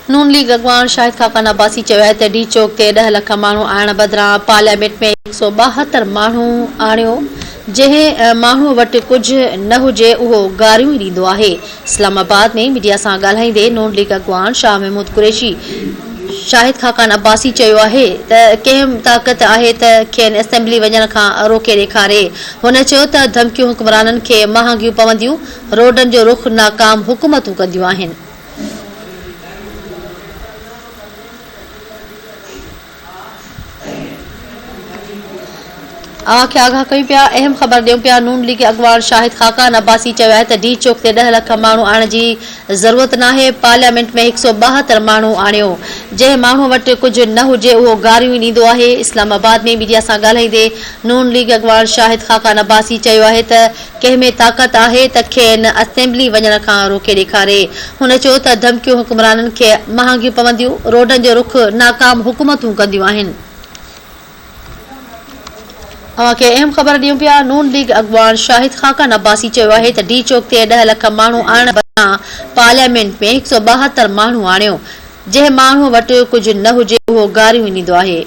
نون ليگ اڳواڻ شاهد خاقان عباسي چيو آهي ته ڊي چوڪ تي ڏهه لک ماڻهو آڻڻ بدران پارليامينٽ ۾ 172 ماڻهو آڻيو، جنهن ماڻهو وٽ ڪجهه نه هجي اهو گاريون ئي ڏيندو آهي. اسلام آباد ۾ ميڊيا سان ڳالهائيندي نون ليگ اڳواڻ شاهه محمود قريشي شاهد خاقان عباسي چيو آهي ته ڪنهن طاقت آهي ته کين اسيمبلي وڃڻ کان روڪي ڏيکاري. هن چيو ته ڌمڪيون حڪمرانن کي مهانگيون پونديون، روڊن جو رخ ناڪام حڪومتون ڪنديون آهن. اوهان کي آگاهه ڪيون پيا، اهم خبر ڏيون پيا، نون ليگ اڳواڻ شاهد خاقان عباسي چيو آهي ته ڊي چوڪ تي ڏهه لک ماڻهو آڻڻ جي ضرورت ناهي، پارليامينٽ ۾ 172 ماڻهو آڻيو، جنهن ماڻهو وٽ ڪجهه نه هجي اهو گاريون ئي ڏيندو آهي، اسلام آباد ۾ ميڊيا سان ڳالهائيندي نون ليگ اڳواڻ شاهد خاقان عباسي چيو آهي ته ڪنهن ۾ طاقت آهي ته کين اسيمبلي وڃڻ کان روڪي ڏيکاري. هن چيو ته ڌمڪيون حڪمرانن کي مهانگيون پونديون، روڊن جو رخ ناڪام حڪومتون ڪنديون آهن. اوهان کي اهم خبر ڏيون پيا، نون ليگ اڳواڻ شاهد خاقان عباسي چيو آهي ته ڊي چوڪ تي ڏهه لک ماڻهو آڻڻ بدران پارليامينٽ ۾ 172 ماڻهو آڻيو، جنهن ماڻهو وٽ ڪجهه نه هجي اهو گاريون ئي ڏيندو آهي.